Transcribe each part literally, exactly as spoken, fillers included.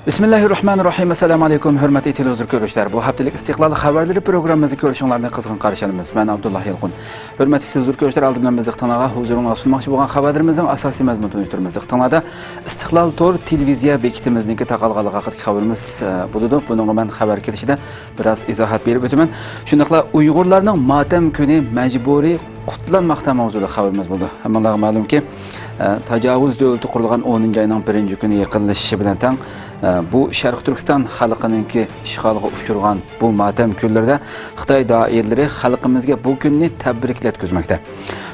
بىسمىللاھىررەھمانىررەھىم. ئەسسالامۇ ئەلەيكۇم، ھۆرمەتلىك تېلېۋىزور كۆرۈشلەر. بۇ ھەپتىلىك ئىستىقلال خەۋەرلىرى پروگراممىمىزنى كۆرۈشۈڭلارنى قىزغىن قارشى ئالىمىز. مەن ئابدۇللا يالقۇن. ھۆرمەتلىك تېلېۋىزور كۆرۈشلەر، ئالدى بىلەن بىز دىققىتىڭلارغا ھۇزۇرۇڭلارغا سۇنماقچى بولغان خەۋەرلىرىمىزنىڭ ئاساسىي مەزمۇنىنى تونۇشتۇرىمىز. دىققىتىڭلاردا ئىستىقلال تور تېلېۋىزىيە بېكىتىمىزنىڭكى تاقالغانلىقى ھەققىدىكى خەۋىرىمىز، ئە، بولىدۇ. بۇنىڭغا مەن خەۋەر كېلىشىدە بىراز ئىزاھات بېرىپ ئۆتىمەن. شۇنداقلا ئۇيغۇرلارنىڭ ماتەم كۈنى مەجبۇرىي قۇتلانماقتا ماۋزۇلۇق خەۋىرىمىز بولىدۇ. ھەممىڭلارغا مەلۇمكى، ئە، تاجاۋۇز دۆلىتى قۇرۇلغان ئونىنچى ئاينىڭ بىرىنچى كۈنى يېقىنلىشىشى بىلەن تەڭ، ئە، بۇ شەرقىي تۈركىستان خەلقىنىڭكى ئىشغالغا ئۇچرىغان بۇ ماتەم كۈنلىرىدە خىتاي دائىرىلىرى خەلقىمىزگە بۇ كۈننى تەبرىكلەتكۈزمەكتە.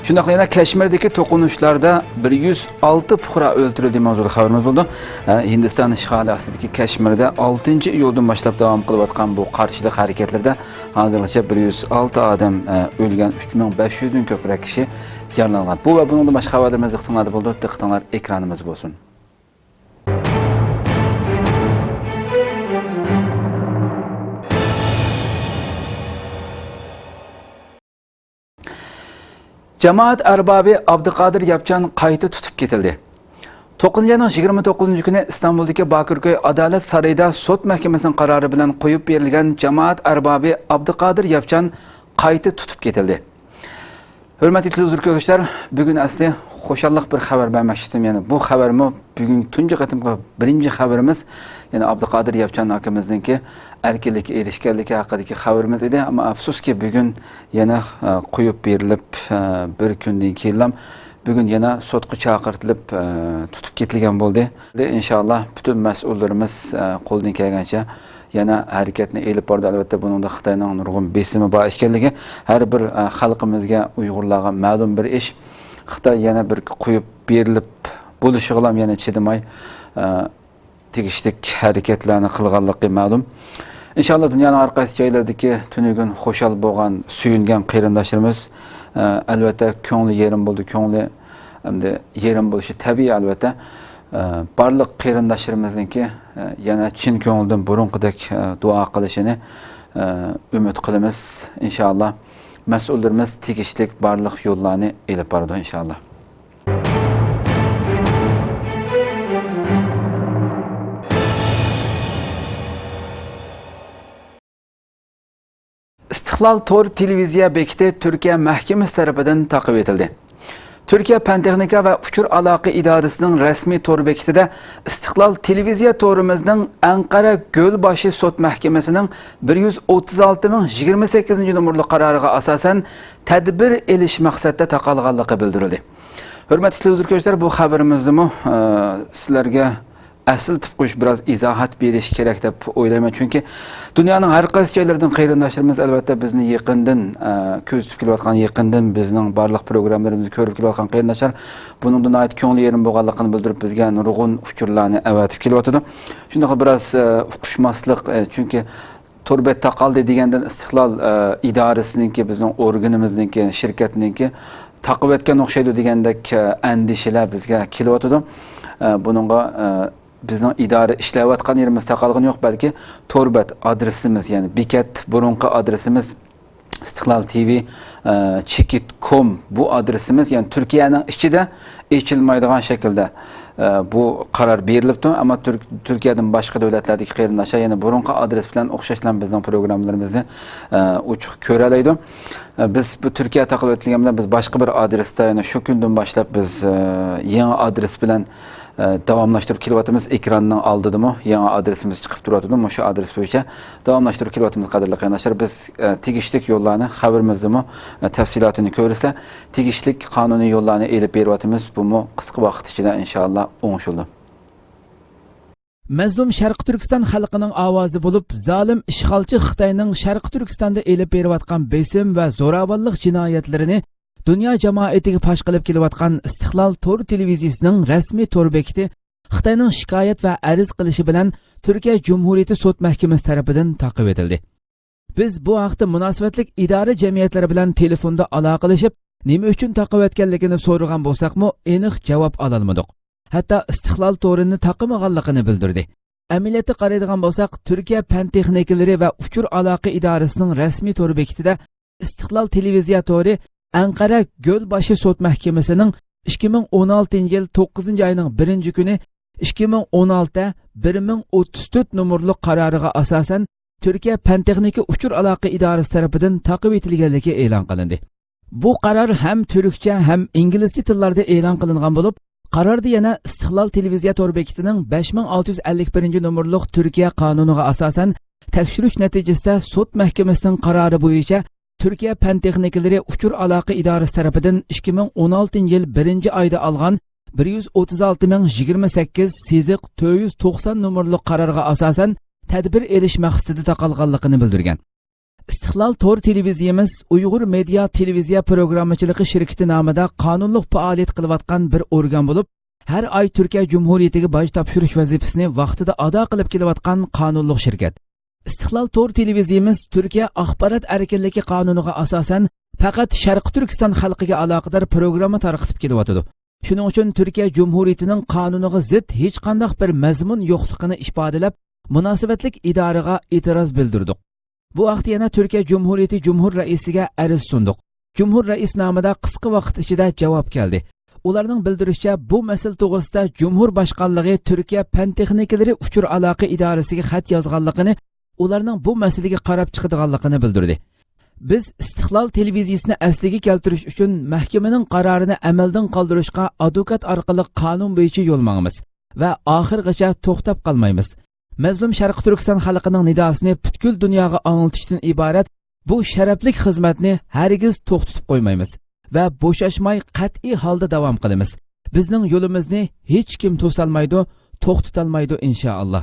شۇنداقلا يەنە كەشمىردىكى توقۇنۇشلاردا بىر يۈز ئالتە پۇقرا ئۆلتۈرۈلدى ماۋزۇلۇق خەۋىرىمىز بولىدۇ. ئە، ھىندىستان ئىشغالى ئاستىدىكى كەشمىردە ئالتىنچى ئىيۇلدىن باشلاپ داۋام قىلىۋاتقان بۇ قارشىلىق ھەرىكەتلىرىدە ھازىرغىچە بىر يۈز ئالتە ئادەم، ئە، ئۆلگەن، ئۈچ مىڭ بەش يۈزدىن كۆپرەك كىشى يارىلانغان. بۇ ۋە بۇنىڭدىن باشقا خەۋەرلىرىمىز دىققىتىڭلاردا بولىدۇ. دىققىتىڭلار ئېكرانىمىزدا بولسۇن. جامائەت ئەربابى ئابدۇقادىر ياپچان قايتا تۇتۇپ كېتىلدى. توققۇزىنچى ئاينىڭ يىگىرمە توققۇزىنچى كۈنى ئىستانبۇلدىكى باكىركوي ئادالەت سارىيىدا سوت مەھكىمىسىنىڭ قارارى بىلەن قويۇپ بېرىلگەن جامائەت ئەربابى ئابدۇقادىر ياپچان قايتا تۇتۇپ كېتىلدى. ھۆرمەتلىك تېلېۋىزور كۆرۈشلەر، بۈگۈن ئەسلى خۇشاللىق بىر خەۋەر بەرمەكچىدىم. يەنى بۇ خەۋەرمۇ بۈگۈن تۇنجى قېتىمقى بىرىنچى خەۋىرىمىز، يەنى ئابدۇقادىر ياپچان ئاكىمىزنىڭكى ئەركىنلىككە ئېرىشكەنلىكى ھەققىدىكى خەۋىرىمىز ئىدى. ئەمما ئەپسۇسكى، بۈگۈن يەنە، ئە، قويۇپ بېرىلىپ، ئە، بىر كۈندىن كېيىنلا بۈگۈن يەنە سوتقا چاقىرتىلىپ، ئە، تۇتۇپ كېتىلگەن بولدى. ئىنشاللا پۈتۈن مەسئۇللىرىمىز، ئە، قولىدىن كەلگەنچە يەنە ھەرىكەتنى ئېلىپ بارىدۇ. ئەلۋەتتە، بۇنىڭدا خىتاينىڭ نۇرغۇن بېسىمى بار ئىكەنلىكى ھەر بىر، ئە، خەلقىمىزگە، ئۇيغۇرلارغا مەلۇم بىر ئىش. خىتاي يەنە بىر قويۇپ بېرىلىپ بولۇشىغىلا يەنە چىدىماي، ئە، تېگىشلىك ھەرىكەتلەرنى قىلغانلىقى مەلۇم. ئىنشاللا دۇنيانىڭ ھەر قايسى جايلىرىدىكى تۈنۈگۈن خۇشال بولغان، سۆيۈنگەن قېرىنداشلىرىمىز، ئە، ئەلۋەتتە كۆڭلى يېرىم بولدى، كۆڭلى ئەمدى يېرىم بولۇشى تەبىئىي ئەلۋەتتە. ئە، بارلىق قېرىنداشلىرىمىزنىڭكى، ئە، يەنە چىن كۆڭلىدىن بۇرۇنقىدەك، ئە، دۇئا قىلىشىنى، ئە، ئۈمىد قىلىمىز. ئىنشاللا مەسئۇللىرىمىز تېگىشلىك بارلىق يوللارنى ئېلىپ بارىدۇ ئىنشاللا. ئىستىقلال تور تېلېۋىزىيە بېكىتى تۈركىيە مەھكىمىسى تەرىپىدىن تاقىۋېتىلدى. تۈركىيە پەن تېخنىكا ۋە ئۇچۇر ئالاقە ئىدارىسىنىڭ رەسمىي تور بېكىتىدە ئىستىقلال تېلېۋىزىيە تورىمىزنىڭ ئەنقەرە گۆلباشى سوت مەھكىمىسىنىڭ بىر يۈز ئوتتۇز ئالتە مىڭ يىگىرمە سەككىزىنچى نومۇرلۇق قارارىغا ئاساسەن تەدبىر ئېلىش مەقسەتتە تاقالغانلىقى بىلدۈرۈلدى. ھۆرمەتلىك تېلېۋىزور كۆرۈشلەر، بۇ خەۋىرىمىزدىمۇ، ئە، سىلەرگە ئەسلىتىپ قويۇش، بىراز ئىزاھات بېرىش كېرەك دەپ ئويلايمەن. چۈنكى دۇنيانىڭ ھەر قايسى جايلىرىدىن قېرىنداشلىرىمىز، ئەلۋەتتە، بىزنى يېقىندىن، ئە، كۆزىتىپ كېلىۋاتقان، يېقىندىن بىزنىڭ بارلىق پروگراممىلىرىمىزنى كۆرۈپ كېلىۋاتقان قېرىنداشلار بۇنىڭدىن ناھايىتى كۆڭلى يېرىم بولغانلىقىنى بىلدۈرۈپ، بىزگە نۇرغۇن ئۇچۇرلارنى ئەۋەتىپ كېلىۋاتىدۇ. شۇنداقلا بىراز، ئە، ئۇقۇشماسلىق، ئە، چۈنكى تور بەت تاقالدى دېگەندىن ئىستىقلال، ئە، ئىدارىسىنىڭكى، بىزنىڭ ئورگىنىمىزنىڭكى، شىركەتنىڭكى تاقىۋەتكەن ئوخشايدۇ دېگەندەك، ئە، ئەندىشىلەر بىزگە كېلىۋاتىدۇ. ئە، بۇنىڭغا، ئە، بىزنىڭ ئىدارە ئىشلەۋاتقان يېرىمىز تاقالغىنى يوق، بەلكى تور بەت ئادرېسىمىز، يەنى بېكەت، بۇرۇنقى ئادرېسىمىز ئىستىقلال تىۋى، ئە، چېكىت كوم، بۇ ئادرېسىمىز، يەنى تۈركىيەنىڭ ئىچىدە ئېچىلمايدىغان شەكىلدە، ئە، بۇ قارار بېرىلىپتۇ. ئەمما تۈرك-، تۈركىيەدىن باشقا دۆلەتلەردىكى قېرىنداشلار يەنە بۇرۇنقى ئادرېس بىلەن ئوخشاشلا بىزنىڭ پروگراممىلىرىمىزنى، ئە، ئوچۇق كۆرەلەيدۇ. ئە، بىز بۇ تۈركىيە تاقىۋېتىلگەن بىلەن بىز باشقا بىر ئادرېستا، يەنى شۇ كۈندىن باشلاپ بىز، ئە، يېڭى ئادرېس بىلەن ئە، داۋاملاشتۇرۇپ كېلىۋاتىمىز. ئېكراننىڭ ئالدىدىمۇ يېڭى ئادرېسىمىز چىقىپ تۇرۇۋاتىدۇ. مۇشۇ ئادرېس بويىچە داۋاملاشتۇرۇپ كېلىۋاتىمىز، قەدىرلىك قېرىنداشلار. بىز، ئە، تېگىشلىك يوللارنى خەۋىرىمىزدىمۇ، ئە، تەپسىلاتىنى كۆرىسىلەر. تېگىشلىك قانۇنىي يوللارنى ئېلىپ بېرىۋاتىمىز. بۇمۇ قىسقا ۋاقىت ئىچىدە ئىنشائاللا ئوڭشىلىدۇ. مەزلۇم شەرقىي تۈركىستان خەلقىنىڭ ئاۋازى بولۇپ، زالىم ئىشغالچى خىتاينىڭ شەرقىي تۈركىستاندا ئېلىپ بېرىۋاتقان بېسىم ۋە زوراۋانلىق جىنايەتلىرىنى دۇنيا جامائىتىگە پاش قىلىپ كېلىۋاتقان ئىستىقلال تور تېلېۋىزىيىسىنىڭ رەسمىي تور بېكىتى خىتاينىڭ شىكايەت ۋە ئەرز قىلىشى بىلەن تۈركىيە جۇمھۇرىيىتى سوت مەھكىمىسى تەرىپىدىن تاقىۋېتىلدى. بىز بۇ ھەقتە مۇناسىۋەتلىك ئىدارە جەمئىيەتلىرى بىلەن تېلېفوندا ئالاقىلىشىپ، نېمە ئۈچۈن تاقىۋەتكەنلىكىنى سورىغان بولساقمۇ، ئېنىق جاۋاب ئالالمىدۇق. ھەتتا ئىستىقلال تورىنى تاقىمىغانلىقىنى بىلدۈردى. ئەمەلىيەتتە قارايدىغان بولساق، تۈركىيە پەن تېخنىكىلىرى ۋە ئۇچۇر ئالاقە ئىدارىسىنىڭ رەسمىي تور بېكىتىدە ئىستىقلال تېلېۋىزىيە تورى ئەنقەرە گۆلباشى سوت مەھكىمىسىنىڭ ئىككى مىڭ ئون ئالتىنچى يىل توققۇزىنچى ئاينىڭ بىرىنچى كۈنى ئىككى مىڭ ئون ئالتە بىر مىڭ ئوتتۇز تۆت نومۇرلۇق قارارىغا ئاساسەن، تۈركىيە پەن تېخنىكا ئۇچۇر ئالاقە ئىدارىسى تەرىپىدىن تاقىۋېتىلگەنلىكى ئېلان قىلىندى. بۇ قارار ھەم تۈركچە، ھەم ئىنگلىزچە تىللاردا ئېلان قىلىنغان بولۇپ، قاراردا يەنە ئىستىقلال تېلېۋىزىيە تور بېكىتىنىڭ بەش مىڭ ئالتە يۈز ئەللىك بىرىنچى نومۇرلۇق تۈركىيە قانۇنىغا ئاساسەن، تەكشۈرۈش نەتىجىسىدە سوت مەھكىمىسىنىڭ قارارى بويىچە تۈركىيە پەن تېخنىكىلىرى ئۇچۇر ئالاقە ئىدارىسى تەرىپىدىن ئىككى مىڭ ئون ئالتىنچى يىل بىرىنچى ئايدا ئالغان بىر يۈز ئوتتۇز ئالتە مىڭ يىگىرمە سەككىز سىزىق تۆت يۈز توقسان نومۇرلۇق قارارغا ئاساسەن تەدبىر ئېلىش مەقسىتىدە تاقالغانلىقىنى بىلدۈرگەن. ئىستىقلال تور تېلېۋىزىيىمىز ئۇيغۇر مېدىيا تېلېۋىزىيە پروگراممىچىلىقى شىركىتى نامىدا قانۇنلۇق پائالىيەت قىلىۋاتقان بىر ئورگان بولۇپ، ھەر ئاي تۈركىيە جۇمھۇرىيىتىگە باج تاپشۇرۇش ۋەزىپىسىنى ۋاقتىدا ئادا قىلىپ كېلىۋاتقان قانۇنلۇق شىركەت. ئىستىقلال تور تېلېۋىزىيىمىز تۈركىيە ئاخبارات ئەركىنلىكى قانۇنىغا ئاساسەن، پەقەت شەرقىي تۈركىستان خەلقىگە ئالاقىدار پروگرامما تارقىتىپ كېلىۋاتىدۇ. شۇنىڭ ئۈچۈن تۈركىيە جۇمھۇرىيىتىنىڭ قانۇنىغا زىت ھېچقانداق بىر مەزمۇن يوقلۇقىنى ئىپادىلەپ، مۇناسىۋەتلىك ئىدارىغا ئېتىراز بىلدۈردۇق. بۇ ھەقتە يەنە تۈركىيە جۇمھۇرىيىتى جۇمھۇر رەئىسىگە ئەرز سۇندۇق. جۇمھۇر رەئىس نامىدا قىسقا ۋاقىت ئىچىدە جاۋاب كەلدى. ئۇلارنىڭ بىلدۈرۈشىچە، بۇ مەسىلە توغرىسىدا جۇمھۇر باشقانلىقى تۈركىيە پەن تېخنىكىلىرى ئۇچۇر ئالاقە ئىدارىسىگە خەت يازغانلىقىنى، ئۇلارنىڭ بۇ مەسىلىگە قاراپ چىقىدىغانلىقىنى بىلدۈردى. بىز ئىستىقلال تېلېۋىزىيىسىنى ئەسلىگە كەلتۈرۈش ئۈچۈن مەھكىمىنىڭ قارارىنى ئەمەلدىن قالدۇرۇشقا ئادۋوكات ئارقىلىق قانۇن بويىچە يول ماڭىمىز ۋە ئاخىرغىچە توختاپ قالمايمىز. مەزلۇم شەرقىي تۈركىستان خەلقىنىڭ نىداسىنى پۈتكۈل دۇنياغا ئاڭلىتىشتىن ئىبارەت بۇ شەرەپلىك خىزمەتنى ھەرگىز توختىتىپ قويمايمىز ۋە بوشاشماي قەتئىي ھالدا داۋام قىلىمىز. بىزنىڭ يولىمىزنى ھېچكىم توسالمايدۇ، توختىتالمايدۇ، ئىنشائاللا.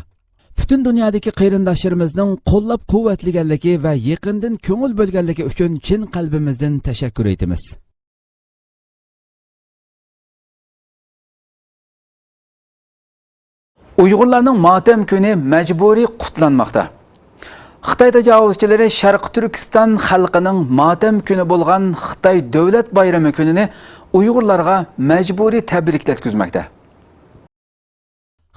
پۈتۈن دۇنيادىكى قېرىنداشلىرىمىزنىڭ قوللاپ قۇۋۋەتلىگەنلىكى ۋە يېقىندىن كۆڭۈل بۆلگەنلىكى ئۈچۈن چىن قەلبىمىزدىن تەشەككۈر ئېيتىمىز. ئۇيغۇرلارنىڭ ماتەم كۈنى مەجبۇرىي قۇتلانماقتا. خىتاي تاجاۋۇزچىلىرى شەرقىي تۈركىستان خەلقىنىڭ ماتەم كۈنى بولغان خىتاي دۆلەت بايرىمى كۈنىنى ئۇيغۇرلارغا مەجبۇرىي تەبرىك يەتكۈزمەكتە.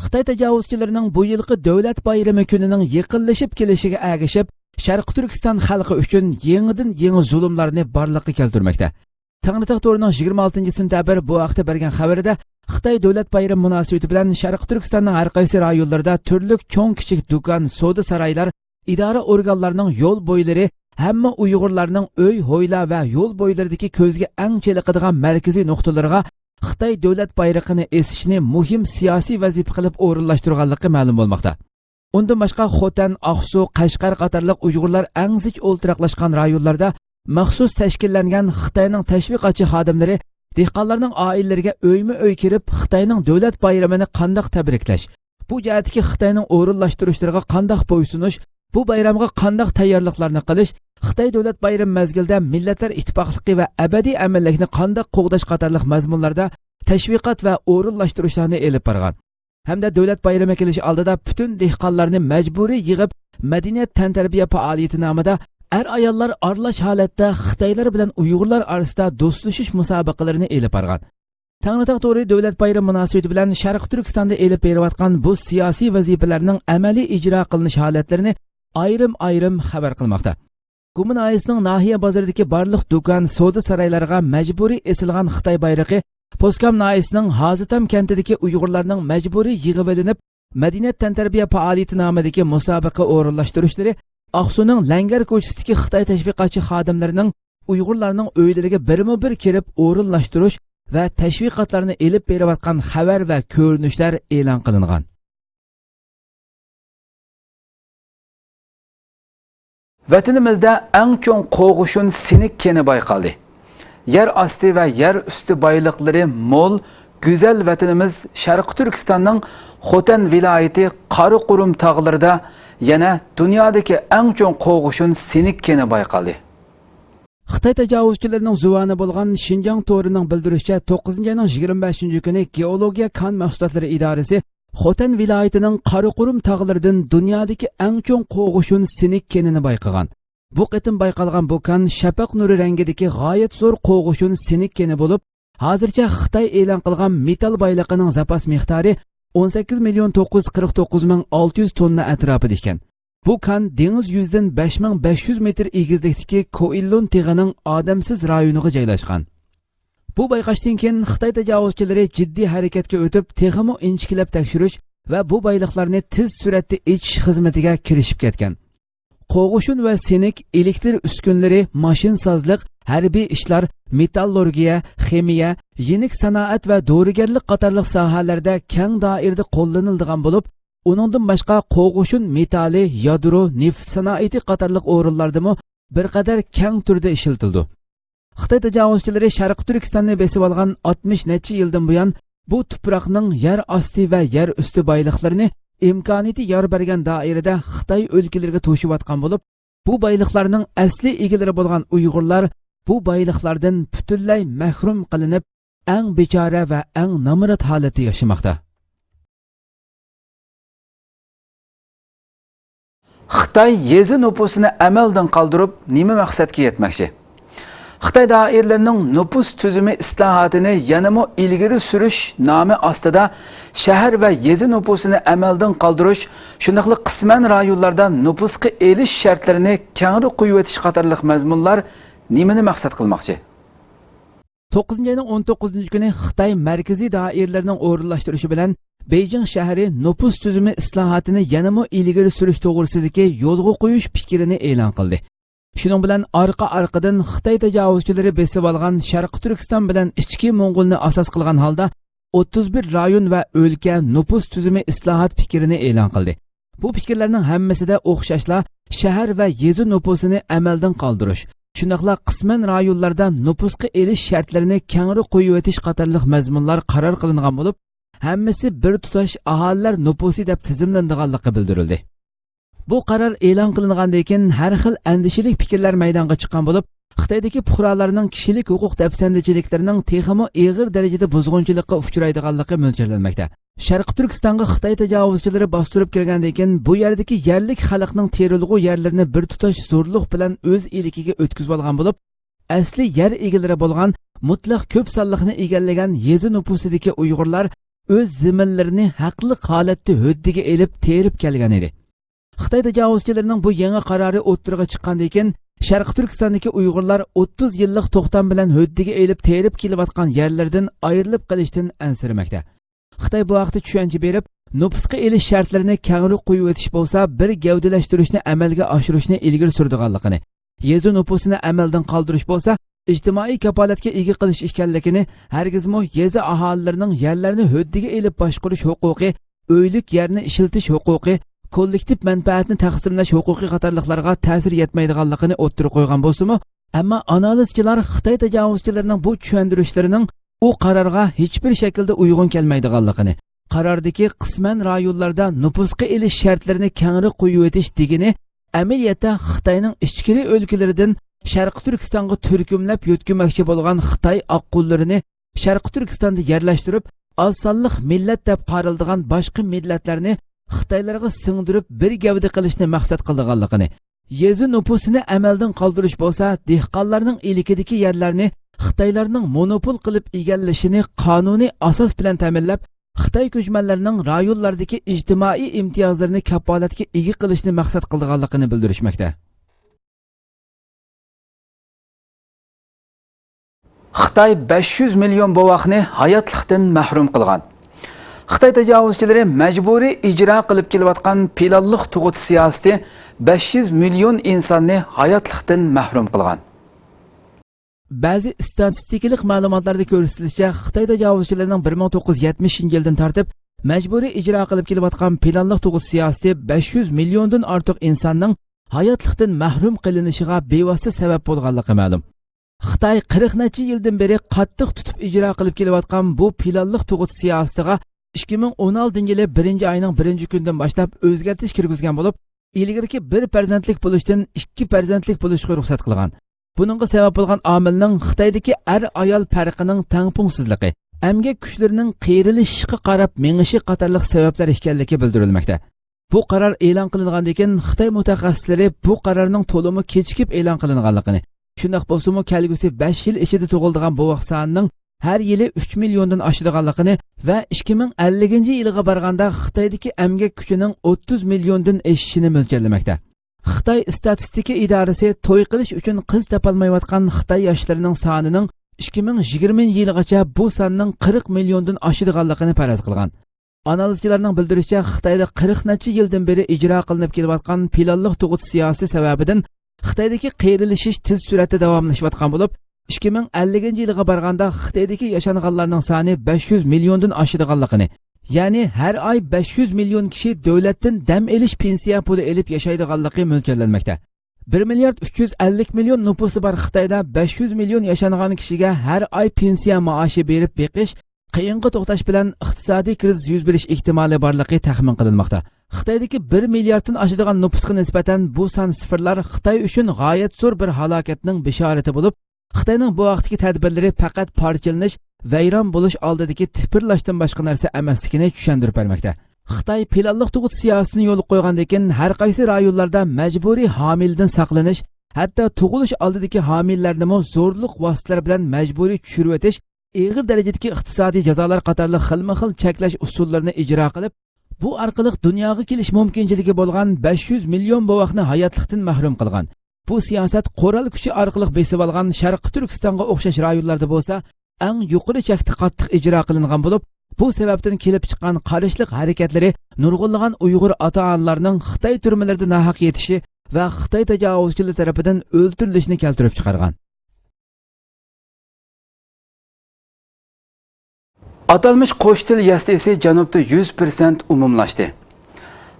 خىتاي تاجاۋۇزچىلىرىنىڭ بۇ يىلقى دۆلەت بايرىمى كۈنىنىڭ يېقىنلىشىپ كېلىشىگە ئەگىشىپ، شەرقىي تۈركىستان خەلقى ئۈچۈن يېڭىدىن يېڭى زۇلۇملارنى بارلىققا كەلتۈرمەكتە. تەڭرىتاغ تورىنىڭ يىگىرمە ئالتىنچى سېنتەبىر بۇ ھەقتە بەرگەن خەۋىرىدە، خىتاي دۆلەت بايرىمى مۇناسىۋىتى بىلەن شەرقىي تۈركىستاننىڭ ھەر قايسى رايونلىرىدا تۈرلۈك چوڭ-كىچىك دۇكان، سودا سارايلار، ئىدارە ئورگانلارنىڭ يول بويلىرى، ھەممە ئۇيغۇرلارنىڭ ئۆي، ھويلا ۋە يول بويلىرىدىكى كۆزگە ئەڭ چېلىقىدىغان مەركىزىي نۇقتىلىرىغا خىتاي دۆلەت بايرىقىنى ئېسىشنى مۇھىم سىياسىي ۋەزىپە قىلىپ ئورۇنلاشتۇرغانلىقى مەلۇم بولماقتا. ئۇندىن باشقا، خوتەن، ئاقسۇ، قەشقەر قاتارلىق ئۇيغۇرلار ئەڭ زىچ ئولتۇراقلاشقان رايونلاردا مەخسۇس تەشكىللەنگەن خىتاينىڭ تەشۋىقاتچى خادىملىرى دېھقانلارنىڭ ئائىلىلىرىگە ئۆيمۇ ئۆي كىرىپ، خىتاينىڭ دۆلەت بايرىمىنى قانداق تەبرىكلەش، بۇ جەھەتتىكى خىتاينىڭ ئورۇنلاشتۇرۇشلىرىغا قانداق بويسۇنۇش، بۇ بايرامغا قانداق تەييارلىقلارنى قىلىش، خىتاي دۆلەت بايرىمى مەزگىلىدە مىللەتلەر ئىتتىپاقلىقى ۋە ئەبەدىي ئەمىنلىكنى قانداق قوغداش قاتارلىق مەزمۇنلاردا تەشۋىقات ۋە ئورۇنلاشتۇرۇشلارنى ئېلىپ بارغان. ھەمدە دۆلەت بايرىمى كېلىش ئالدىدا پۈتۈن دېھقانلارنى مەجبۇرىي يىغىپ، مەدەنىيەت تەنتەربىيە پائالىيىتى نامىدا ئەر-ئاياللار ئارىلاش ھالەتتە خىتايلار بىلەن ئۇيغۇرلار ئارىسىدا دوستلىشىش مۇسابىقىلىرىنى ئېلىپ بارغان. تەڭرىتاغ تورى دۆلەت بايرىمى مۇناسىۋىتى بىلەن شەرقىي تۈركىستاندا ئېلىپ بېرىۋاتقان بۇ سىياسىي ۋەزىپىلەرنىڭ ئەمەلىي ئىجرا قىلىنىش ھالەتلىرىنى ئايرىم-ئايرىم خەۋەر قىلماقتا. گۇما ناھىيەسىنىڭ ناھىيە بازىرىدىكى بارلىق دۇكان، سودا سارايلىرىغا مەجبۇرىي ئېسىلغان خىتاي بايرىقى، پوسكام ناھىيەسىنىڭ ھازىتام كەنتىدىكى ئۇيغۇرلارنىڭ مەجبۇرىي يىغىۋېلىنىپ، مەدەنىيەت تەنتەربىيە پائالىيىتى نامىدىكى مۇسابىقە ئورۇنلاشتۇرۇشلىرى، ئاقسۇنىڭ لەڭگەر كوچىسىدىكى خىتاي تەشۋىقاتچى خادىملىرىنىڭ ئۇيغۇرلارنىڭ ئۆيلىرىگە بىرمۇ بىر كىرىپ ئورۇنلاشتۇرۇش ۋە تەشۋىقاتلارنى ئېلىپ بېرىۋاتقان خەۋەر ۋە كۆرۈنۈشلەر ئېلان قىلىنغان. ۋەتىنىمىزدە ئەڭ چوڭ قوغۇشۇن سېنىك كېنى بايقالدى. يەر ئاستى ۋە يەر ئۈستى بايلىقلىرى مول، گۈزەل ۋەتىنىمىز شەرقىي تۈركىستاننىڭ خوتەن ۋىلايىتى قاراقۇرۇم تاغلىرىدا يەنە دۇنيادىكى ئەڭ چوڭ قوغۇشۇن سېنىك كېنى بايقالدى. خىتاي تاجاۋۇزچىلىرىنىڭ زۇۋانى بولغان شىنجاڭ تورىنىڭ بىلدۈرۈشىچە، توققۇزىنچى ئاينىڭ يىگىرمە بەشىنچى كۈنى گېئولوگىيە كان مەھسۇلاتلىرى ئىدارىسى خوتەن ۋىلايىتىنىڭ قاراقۇرۇم تاغلىرىدىن دۇنيادىكى ئەڭ چوڭ قوغۇشۇن سېنىك كېنىنى بايقىغان. بۇ قېتىم بايقالغان بۇ كان شەپەق نۇرى رەڭگىدىكى غايەت زور قوغۇشۇن سېنىك كېنى بولۇپ، ھازىرچە خىتاي ئېلان قىلغان مېتال بايلىقىنىڭ زاپاس مىقدارى ئون سەككىز مىليون توققۇز يۈز قىرىق توققۇز مىڭ ئالتە يۈز توننا ئەتراپىدا ئىكەن. بۇ كان دېڭىز يۈزىدىن بەش مىڭ بەش يۈز مېتىر ئېگىزلىكتىكى كوئىللۇن تېغىنىڭ ئادەمسىز رايونىغا جايلاشقان. بۇ بايقاشتىن كېيىن خىتاي تاجاۋۇزچىلىرى جىددىي ھەرىكەتكە ئۆتۈپ، تېخىمۇ ئىنچىكىلەپ تەكشۈرۈش ۋە بۇ بايلىقلارنى تېز سۈرئەتتە ئېچىش خىزمىتىگە كىرىشىپ كەتكەن. قوغۇشۇن ۋە سېنىك، ئېلېكتر ئۈسكۈنىلىرى، ماشىنىسازلىق، ھەربىي ئىشلار، مېتاللورگىيە، خىمىيە، يېنىك سانائەت ۋە دورىگەرلىك قاتارلىق ساھەلەردە كەڭ دائىرىدە قوللىنىلىدىغان بولۇپ، ئۇنىڭدىن باشقا قوغۇشۇن مېتالى، يادرو، نېفىت سانائىتى قاتارلىق ئورۇنلاردىمۇ بىر قەدەر كەڭ تۈردە ئىشلىتىلىدۇ. خىتاي تاجاۋۇزچىلىرى شەرقىي تۈركىستاننى بېسىۋالغان ئاتمىش نەچچە يىلدىن بۇيان، بۇ تۇپراقنىڭ يەر ئاستى ۋە يەر ئۈستى بايلىقلىرىنى ئىمكانىيىتى يار بەرگەن دائىرىدە خىتاي ئۆلكىلىرىگە توشۇۋاتقان بولۇپ، بۇ بايلىقلارنىڭ ئەسلىي ئىگىلىرى بولغان ئۇيغۇرلار بۇ بايلىقلاردىن پۈتۈنلەي مەھرۇم قىلىنىپ، ئەڭ بىچارە ۋە ئەڭ نامرات ھالەتتە ياشىماقتا. خىتاي يېزا نوپۇسىنى ئەمەلدىن قالدۇرۇپ، نېمە مەقسەتكە يەتمەكچى؟ خىتاي دائىرىلىرىنىڭ نوپۇس تۈزۈمى ئىسلاھاتىنى يەنىمۇ ئىلگىرى سۈرۈش نامى ئاستىدا شەھەر ۋە يېزا نوپۇسىنى ئەمەلدىن قالدۇرۇش، شۇنداقلا قىسمەن رايونلاردا نوپۇسقا ئېلىش شەرتلىرىنى كەڭرى قويۇۋېتىش قاتارلىق مەزمۇنلار نېمىنى مەقسەت قىلماقچى؟ توققۇزىنچى ئاينىڭ ئون توققۇزىنچى كۈنى خىتاي مەركىزىي دائىرىلىرىنىڭ ئورۇنلاشتۇرۇشى بىلەن بېيجىڭ شەھىرى نوپۇس تۈزۈمى ئىسلاھاتىنى يەنىمۇ ئىلگىرى سۈرۈش توغرىسىدىكى يولغا قويۇش پىكرىنى ئېلان قىلدى. شۇنىڭ بىلەن ئارقا-ئارقىدىن خىتاي تاجاۋۇزچىلىرى بېسىۋالغان شەرقىي تۈركىستان بىلەن ئىچكى موڭغۇلنى ئاساس قىلغان ھالدا ئوتتۇز بىر رايون ۋە ئۆلكە نوپۇس تۈزۈمى ئىسلاھات پىكرىنى ئېلان قىلدى. بۇ پىكىرلەرنىڭ ھەممىسىدە ئوخشاشلا شەھەر ۋە يېزا نوپۇسىنى ئەمەلدىن قالدۇرۇش، شۇنداقلا قىسمەن رايونلاردا نوپۇسقا ئېلىش شەرتلىرىنى كەڭرى قويۇۋېتىش قاتارلىق مەزمۇنلار قارار قىلىنغان بولۇپ، ھەممىسى بىر تۇتاش ئاھالىلەر نوپۇسى دەپ تىزىملىنىدىغانلىقى بىلدۈرۈلدى. بۇ قارار ئېلان قىلىنغاندىن كېيىن ھەر خىل ئەندىشىلىك پىكىرلەر مەيدانغا چىققان بولۇپ، خىتايدىكى پۇقرالارنىڭ كىشىلىك ھوقۇق دەپسەندىچىلىكلىرىنىڭ تېخىمۇ ئېغىر دەرىجىدە بۇزغۇنچىلىققا ئۇچرايدىغانلىقى مۆلچەرلەنمەكتە. شەرقىي تۈركىستانغا خىتاي تاجاۋۇزچىلىرى باستۇرۇپ كىرگەندىن كېيىن، بۇ يەردىكى يەرلىك خەلقنىڭ تېرىلغۇ يەرلىرىنى بىر تۇتاش زورلۇق بىلەن ئۆز ئىلكىگە ئۆتكۈزۈۋالغان بولۇپ، ئەسلى يەر ئىگىلىرى بولغان مۇتلەق كۆپ سانلىقنى ئىگىلىگەن يېزا نوپۇسىدىكى ئۇيغۇرلار ئۆز زېمىنلىرىنى ھەقلىق ھالەتتە ھۆددىگە ئېلىپ تېرىپ كەلگەن ئىدى. خىتاي تاجاۋۇزچىلىرىنىڭ بۇ يېڭى قارارى ئوتتۇرىغا چىققاندىن كېيىن، شەرقىي تۈركىستاندىكى ئۇيغۇرلار ئوتتۇز يىللىق توختام بىلەن ھۆددىگە ئېلىپ تېرىپ كېلىۋاتقان يەرلىرىدىن ئايرىلىپ قېلىشتىن ئەنسىرىمەكتە. خىتاي بۇ ھەقتە چۈشەنچە بېرىپ، نوپۇسقا ئېلىش شەرتلىرىنى كەڭرى قويۇۋېتىش بولسا بىر گەۋدىلەشتۈرۈشنى ئەمەلگە ئاشۇرۇشنى ئىلگىرى سۈرىدىغانلىقىنى، يېزا نوپۇسىنى ئەمەلدىن قالدۇرۇش بولسا ئىجتىمائىي كاپالەتكە ئىگە قىلىش ئىكەنلىكىنى، ھەرگىزمۇ يېزا ئاھالىلىرىنىڭ يەرلەرنى ھۆددىگە ئېلىپ باشقۇرۇش ھوقۇقى، ئۆيلۈك يەرنى ئىشلىتىش ھوقۇقى، كوللېكتىپ مەنپەئەتنى تەقسىملەش ھوقۇقى قاتارلىقلارغا تەسىر يەتمەيدىغانلىقىنى ئوتتۇرىغا قويغان بولسىمۇ، ئەمما ئانالىزچىلار خىتاي تاجاۋۇزچىلىرىنىڭ بۇ چۈشەندۈرۈشلىرىنىڭ ئۇ قارارغا ھېچبىر شەكىلدە ئۇيغۇن كەلمەيدىغانلىقىنى، قاراردىكى قىسمەن رايونلاردا نوپۇسقا ئېلىش شەرتلىرىنى كەڭرى قويۇۋېتىش دېگىنى ئەمەلىيەتتە خىتاينىڭ ئىچكىرى ئۆلكىلىرىدىن شەرقىي تۈركىستانغا تۈركۈملەپ يۆتكىمەكچى بولغان خىتاي ئاققۇنلىرىنى شەرقىي تۈركىستاندا يەرلەشتۈرۈپ، ئاز سانلىق مىللەت دەپ قارىلىدىغان باشقا مىللەتلەرنى خىتايلارغا سىڭدۈرۈپ بىر گەۋدە قىلىشنى مەقسەت قىلىدىغانلىقىنى، يېزا نوپۇسىنى ئەمەلدىن قالدۇرۇش بولسا دېھقانلارنىڭ ئىلكىدىكى يەرلەرنى خىتايلارنىڭ مونوپول قىلىپ ئىگىلىشىنى قانۇنىي ئاساس بىلەن تەمىنلەپ، خىتاي كۆچمەنلىرىنىڭ رايونلاردىكى ئىجتىمائىي ئىمتىيازلىرىنى كاپالەتكە ئىگە قىلىشنى مەقسەت قىلىدىغانلىقىنى بىلدۈرۈشمەكتە. خىتاي بەش يۈز مىليون بوۋاقنى ھاياتلىقتىن مەھرۇم قىلغان. خىتاي تاجاۋۇزچىلىرى مەجبۇرىي ئىجرا قىلىپ كېلىۋاتقان پىلانلىق تۇغۇت سىياسىتى بەش يۈز مىليون ئىنساننى ھاياتلىقتىن مەھرۇم قىلغان. بەزى ئىستاتىستىكىلىق مەلۇماتلاردا كۆرسىتىلىشىچە، خىتاي تاجاۋۇزچىلىرىنىڭ بىر مىڭ توققۇز يۈز يەتمىشىنچى يىلدىن تارتىپ مەجبۇرىي ئىجرا قىلىپ كېلىۋاتقان پىلانلىق تۇغۇت سىياسىتى بەش يۈز مىليوندىن ئارتۇق ئىنساننىڭ ھاياتلىقتىن مەھرۇم قىلىنىشىغا بىۋاسىتە سەۋەب بولغانلىقى مەلۇم. خىتاي قىرىق نەچچە يىلدىن بېرى قاتتىق تۇتۇپ ئىجرا قىلىپ كېلىۋاتقان بۇ پىلانلىق تۇغۇت سىياسىتىغا ئىككى مىڭ ئون ئالتىنچى يىلى بىرىنچى ئاينىڭ بىرىنچى كۈنىدىن باشلاپ ئۆزگەرتىش كىرگۈزگەن بولۇپ، ئىلگىرىكى بىر پەرزەنتلىك بولۇشتىن ئىككى پەرزەنتلىك بولۇشقا رۇخسەت قىلغان. بۇنىڭغا سەۋەب بولغان ئامىلنىڭ خىتايدىكى ئەر-ئايال پەرقىنىڭ تەڭپۇڭسىزلىقى، ئەمگەك كۈچلىرىنىڭ قىيرىلىشىشقا قاراپ مېڭىشى قاتارلىق سەۋەبلەر ئىكەنلىكى بىلدۈرۈلمەكتە. بۇ قارار ئېلان قىلىنغاندىن كېيىن، خىتاي مۇتەخەسسىسلىرى بۇ قارارنىڭ تولىمۇ كېچىكىپ ئېلان قىلىنغانلىقىنى، شۇنداق بولسىمۇ، كەلگۈسى بەش يىل ئىچىدە تۇغۇلىدىغان بوۋاق سانىنىڭ ھەر يىلى ئۈچ مىليوندىن ئاشىدىغانلىقىنى ۋە ئىككى مىڭ ئەللىكىنچى يىلغا بارغاندا خىتايدىكى ئەمگەك كۈچىنىڭ ئوتتۇز مىليوندىن ئېشىشىنى مۆلچەرلىمەكتە. خىتاي ئىستاتىستىكا ئىدارىسى توي قىلىش ئۈچۈن قىز تاپالمايۋاتقان خىتاي ياشلىرىنىڭ سانىنىڭ ئىككى مىڭ يىگىرمىنچى يىلغىچە بۇ ساننىڭ قىرىق مىليوندىن ئاشىدىغانلىقىنى پەرەز قىلغان. ئانالىزچىلارنىڭ بىلدۈرۈشىچە، خىتايدا قىرىق نەچچە يىلدىن بېرى ئىجرا قىلىنىپ كېلىۋاتقان پىلانلىق تۇغۇت سىياسىتى سەۋەبىدىن خىتايدىكى قېرىلىشىش تېز سۈرئەتتە داۋاملىشىۋاتقان بولۇپ، ئىككى مىڭ ئەللىكىنچى يىلغا بارغاندا خىتايدىكى ياشانغانلارنىڭ سانى بەش يۈز مىليوندىن ئاشىدىغانلىقىنى، يەنى ھەر ئاي بەش يۈز مىليون كىشى دۆلەتتىن دەم ئېلىش پېنسىيە پۇلى ئېلىپ ياشايدىغانلىقى مۆلچەرلەنمەكتە. بىر مىليارد ئۈچ يۈز ئەللىك مىليون نوپۇسى بار خىتايدا بەش يۈز مىليون ياشانغان كىشىگە ھەر ئاي پېنسىيە مائاشى بېرىپ بېقىش قىيىنغا توختاش بىلەن ئىقتىسادىي كىرىزىس يۈز بېرىش ئېھتىمالى بارلىقى تەخمىن قىلىنماقتا. خىتايدىكى بىر مىلياردتىن ئاشىدىغان نوپۇسقا نىسبەتەن بۇ سان سىفىرلار خىتاي ئۈچۈن غايەت زور بىر ھالاكەتنىڭ بېشارىتى بولۇپ، خىتاينىڭ بۇ ھەقتىكى تەدبىرلىرى پەقەت پارچىلىنىش، ۋەيران بولۇش ئالدىدىكى تىپىرلاشتىن باشقا نەرسە ئەمەسلىكىنى چۈشەندۈرۈپ بەرمەكتە. خىتاي پىلانلىق تۇغۇت سىياسىتىنى يولغا قويغاندىن كېيىن، ھەر قايسى رايونلاردا مەجبۇرىي ھامىلىدىن ساقلىنىش، ھەتتا تۇغۇلۇش ئالدىدىكى ھامىلىلەرنىمۇ زورلۇق ۋاسىتىلەر بىلەن مەجبۇرىي چۈشۈرۈۋېتىش، ئېغىر دەرىجىدىكى ئىقتىسادىي جازالار قاتارلىق خىلمۇ خىل چەكلەش ئۇسۇللىرىنى ئىجرا قىلىپ، بۇ ئارقىلىق دۇنياغا كېلىش مۇمكىنچىلىكى بولغان بەش يۈز مىليون بوۋاقنى ھاياتلىقتىن مەھرۇم قىلغان. بۇ سىياسەت قورال كۈچى ئارقىلىق بېسىۋالغان شەرقىي تۈركىستانغا ئوخشاش رايونلاردا بولسا ئەڭ يۇقىرى چەكتە قاتتىق ئىجرا قىلىنغان بولۇپ، بۇ سەۋەبتىن كېلىپ چىققان قارشىلىق ھەرىكەتلىرى نۇرغۇنلىغان ئۇيغۇر ئاتا-ئانىلارنىڭ خىتاي تۈرمىلىرىدە ناھەق يېتىشى ۋە خىتاي تاجاۋۇزچىلىرى تەرىپىدىن ئۆلتۈرۈلۈشىنى كەلتۈرۈپ چىقارغان. ئاتالمىش قوش تىل يەسلىسى جەنۇبتا يۈز پىرسەنت ئومۇملاشتى.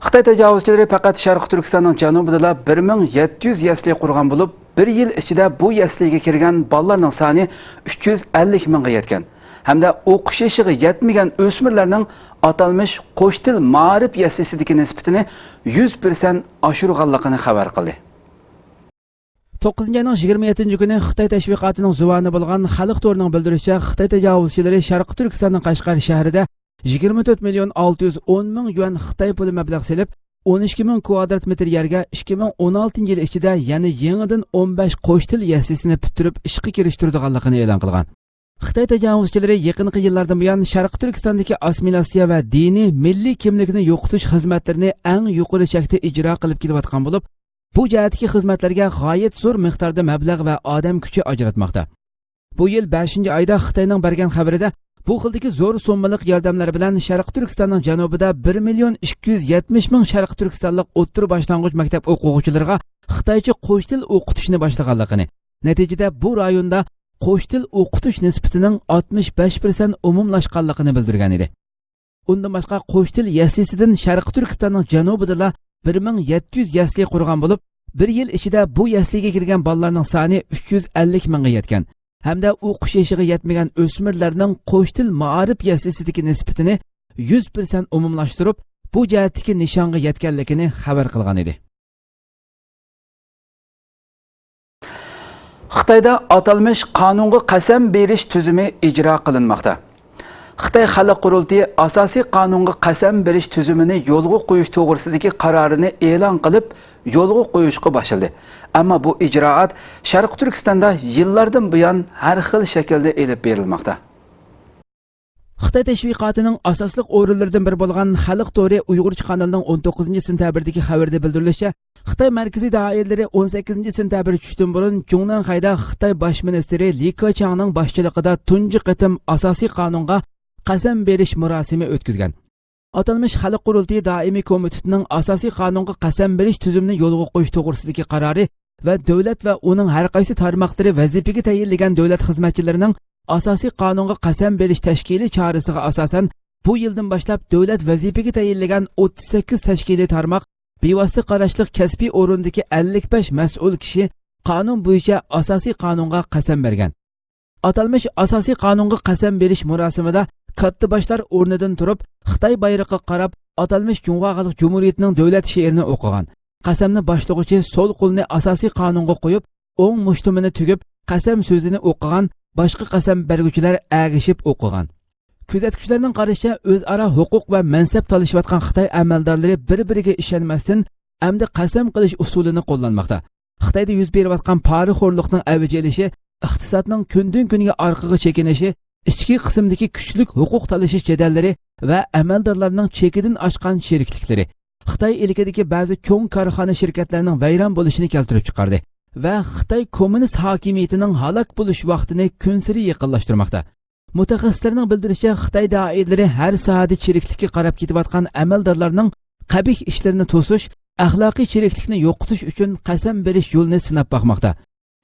خىتاي تاجاۋۇزچىلىرى پەقەت شەرقىي تۈركىستاننىڭ جەنۇبىدىلا بىر مىڭ يەتتە يۈز يەسلى قۇرغان بولۇپ، بىر يىل ئىچىدە بۇ يەسلىگە كىرگەن بالىلارنىڭ سانى ئۈچ يۈز ئەللىك مىڭغا يەتكەن ھەمدە ئوقۇش يېشىغا يەتمىگەن ئۆسمۈرلەرنىڭ ئاتالمىش قوش تىل مائارىپ يەسلىسىدىكى نىسبىتىنى يۈز پىرسەنت ئاشۇرغانلىقىنى خەۋەر قىلدى. توققۇزىنچى ئاينىڭ يىگىرمە يەتتىنچى كۈنى خىتاي تەشۋىقاتىنىڭ زۇۋانى بولغان خەلق تورىنىڭ بىلدۈرۈشىچە، خىتاي تاجاۋۇزچىلىرى شەرقىي تۈركىستاننىڭ قەشقەر شەھىرىدە يىگىرمە تۆت مىليون ئالتە يۈز ئون مىڭ يۈەن خىتاي پۇلى مەبلەغ سېلىپ، ئون ئىككى مىڭ كۋادرات مېتىر يەرگە ئىككى مىڭ ئون ئالتىنچى يىل ئىچىدە يەنە يېڭىدىن ئون بەش قوش تىل يەسلىسىنى پۈتتۈرۈپ ئىشقا كىرىشتۈرىدىغانلىقىنى ئېلان قىلغان. خىتاي تاجاۋۇزچىلىرى يېقىنقى يىللاردىن بۇيان شەرقىي تۈركىستاندىكى ئاسسىمىلياتسىيە ۋە دىنىي مىللىي كىملىكنى يوقىتىش خىزمەتلىرىنى ئەڭ يۇقىرى چەكتە ئىجرا قىلىپ كېلىۋاتقان بولۇپ، بۇ جەھەتتىكى خىزمەتلەرگە غايەت زور مىقداردا مەبلەغ ۋە ئادەم كۈچى ئاجراتماقتا. بۇ يىل بەشىنچى ئايدا خىتاينىڭ بەرگەن خەۋىرىدە، بۇ خىلدىكى زور سوممىلىق ياردەملەر بىلەن شەرقىي تۈركىستاننىڭ جەنۇبىدا بىر مىليون ئىككى يۈز يەتمىش مىڭ شەرقىي تۈركىستانلىق ئوتتۇرا باشلانغۇچ مەكتەپ ئوقۇغۇچىلىرىغا خىتايچە قوش تىل ئوقۇتۇشنى باشلىغانلىقىنى، نەتىجىدە بۇ رايوندا قوش تىل ئوقۇتۇش نىسبىتىنىڭ ئاتمىش بەش پىرسەنت ئومۇملاشقانلىقىنى بىلدۈرگەن ئىدى. ئۇندىن باشقا، قوش تىل يەسلىسىدىن شەرقىي تۈركىستاننىڭ جەنۇبىدىلا بىر مىڭ يەتتە يۈز يەسلى قۇرغان بولۇپ، بىر يىل ئىچىدە بۇ يەسلىگە كىرگەن بالىلارنىڭ سانى ئۈچ يۈز ئەللىك مىڭغا يەتكەن ھەمدە ئوقۇش يېشىغا يەتمىگەن ئۆسمۈرلەرنىڭ قوش تىل مائارىپ يەسلىسىدىكى نىسبىتىنى يۈز پىرسەنت ئومۇملاشتۇرۇپ، بۇ جەھەتتىكى نىشانغا يەتكەنلىكىنى خەۋەر قىلغان ئىدى. خىتايدا ئاتالمىش قانۇنغا قەسەم بېرىش تۈزۈمى ئىجرا قىلىنماقتا. خىتاي خەلق قۇرۇلتىيى ئاساسىي قانۇنغا قەسەم بېرىش تۈزۈمىنى يولغا قويۇش توغرىسىدىكى قارارىنى ئېلان قىلىپ، يولغا قويۇشقا باشلىدى. ئەمما بۇ ئىجرائات شەرقىي تۈركىستاندا يىللاردىن بۇيان ھەر خىل شەكىلدە ئېلىپ بېرىلماقتا. خىتاي تەشۋىقاتىنىڭ ئاساسلىق ئورۇنلىرىدىن بىرى بولغان خەلق تورى ئۇيغۇرچە قانىلىنىڭ ئون توققۇزىنچى سېنتەبىردىكى خەۋىرىدە بىلدۈرۈلۈشىچە، خىتاي مەركىزىي دائىرىلىرى ئون سەككىزىنچى سېنتەبىر چۈشتىن بۇرۇن جۇڭنەنخەيدا خىتاي باش مىنىستىرى لى كېچاڭنىڭ باشچىلىقىدا تۇنجى قېتىم ئاساسىي قانۇنغا قەسەم بېرىش مۇراسىمى ئۆتكۈزگەن. ئاتالمىش خەلق قۇرۇلتىيى دائىمىي كومىتېتىنىڭ ئاساسىي قانۇنغا قەسەم بېرىش تۈزۈمىنى يولغا قويۇش توغرىسىدىكى قارارى ۋە دۆلەت ۋە ئۇنىڭ ھەر قايسى تارماقلىرى ۋەزىپىگە تەيىنلىگەن دۆلەت خىزمەتچىلىرىنىڭ ئاساسىي قانۇنغا قەسەم بېرىش تەشكىلىي چارىسىغا ئاساسەن، بۇ يىلدىن باشلاپ دۆلەت ۋەزىپىگە تەيىنلىگەن ئوتتۇز سەككىز تەشكىلىي تارماق بىۋاسىتە قاراشلىق كەسپىي ئورۇندىكى ئەللىك بەش مەسئۇل كىشى قانۇن بويىچە ئاساسىي قانۇنغا قەسەم بەرگەن. ئاتالمىش ئاساسىي قانۇنغا قەسەم بېرىش مۇراسىمىدا كاتتا باشلار ئورنىدىن تۇرۇپ، خىتاي بايرىقىغا قاراپ، ئاتالمىش جۇڭخۇا خەلق جۇمھۇرىيىتىنىڭ دۆلەت شېئىرىنى ئوقۇغان. قەسەمنى باشلىغۇچى سول قولىنى ئاساسىي قانۇنغا قويۇپ، ئوڭ مۇشتۇمىنى تۈگۈپ، قەسەم سۆزىنى ئوقۇغان، باشقا قەسەم بەرگۈچىلەر ئەگىشىپ ئوقۇغان. كۆزەتكۈچىلەرنىڭ قارىشىچە، ئۆزئارا ھوقۇق ۋە مەنسەپ تالىشىۋاتقان خىتاي ئەمەلدارلىرى بىر-بىرىگە ئىشەنمەستىن، ئەمدى قەسەم قىلىش ئۇسۇلىنى قوللانماقتا. خىتايدا يۈز بېرىۋاتقان پارىخورلۇقنىڭ ئەۋج ئېلىشى، ئىقتىسادنىڭ كۈندىن-كۈنگە ئارقىغا چېكىنىشى، ئىچكى قىسىمدىكى كۈچلۈك ھوقۇق تالىشىش جېدەللىرى ۋە ئەمەلدارلارنىڭ چېكىدىن ئاشقان شېرىكلىكلىرى، خىتاي ئىلكىدىكى بەزى چوڭ كارخانا شىركەتلەرنىڭ ۋەيران بولۇشىنى كەلتۈرۈپ چىقاردى ۋە خىتاي كوممۇنىست ھاكىمىيىتىنىڭ ھالاك بولۇش ۋاقتىنى كۈنسېرى يېقىنلاشتۇرماقتا. مۇتەخەسسىسلەرنىڭ بىلدۈرۈشىچە، خىتاي دائىرىلىرى ھەر ساھەدە چىرىكلىككە قاراپ كېتىۋاتقان ئەمەلدارلارنىڭ قەبىھ ئىشلىرىنى توسۇش، ئەخلاقىي چىرىكلىكنى يوقىتىش ئۈچۈن قەسەم بېرىش يولىنى سىناپ باقماقتا.